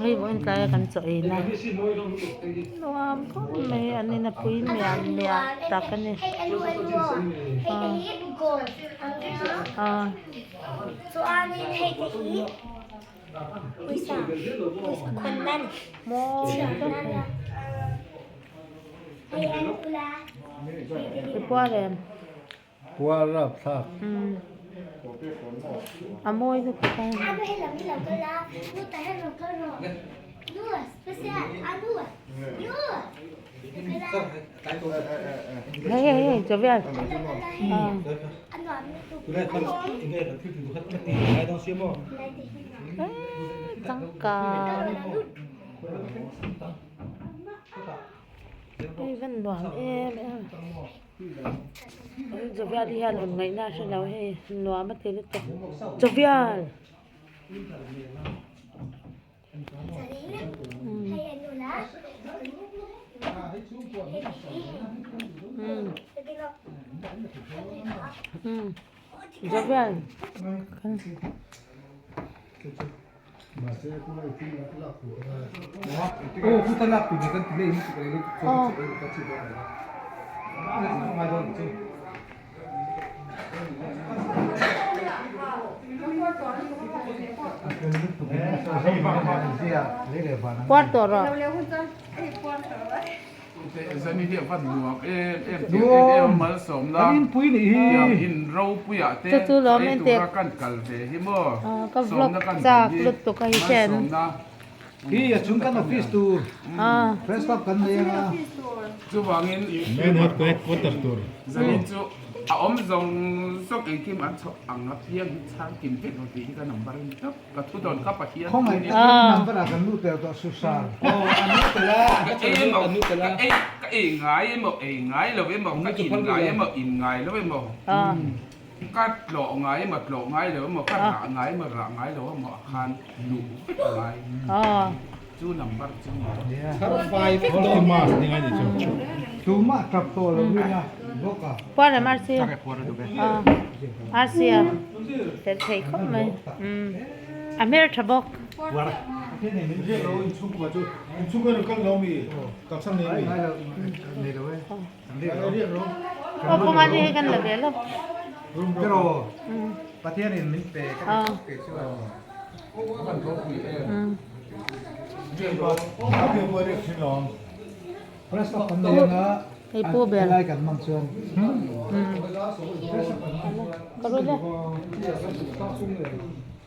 Hei vawiin tlaia kan chaw ei na nuam khawp mai an in a pui miah miah tak a ni mawi tak mai i puar em? Puar rapthlak. A mawi lutuk a. Hei hei hei chaw vel. Changkang. Hei van nuam em em. Jovial hi hian awm ngaihna a hre lo hei nuam a ti lutuk Jovial Jovial. Puar tawh rawh. Chu chu lawm entir ka vlog chak lutuk a hi hian. Ka thu dawn kha Pathian thu ni. Khawngaih number ah kan lut tel tawh Susar. Aw an lut tel a. Ka ei emaw ka ei ka ei ngai emaw ei ngai lo emaw ka in ngai emaw in ngai lo emaw ka tlawh ngai emaw tlawh ngai lo emaw ka rah ngai emaw rah ngai lo emaw ah khan luh vek a ngai. Chu number chu ni. Thar fai vek dawn. Mask ni ngai ni chu. Tumah tap tawh lo hi na bawk a. Puar em RC? RC a fel thei khawp mai. A hmel tha bawk. Aw kawng a ni hei kan la ve lo. Hei pu ber. Ka rul e.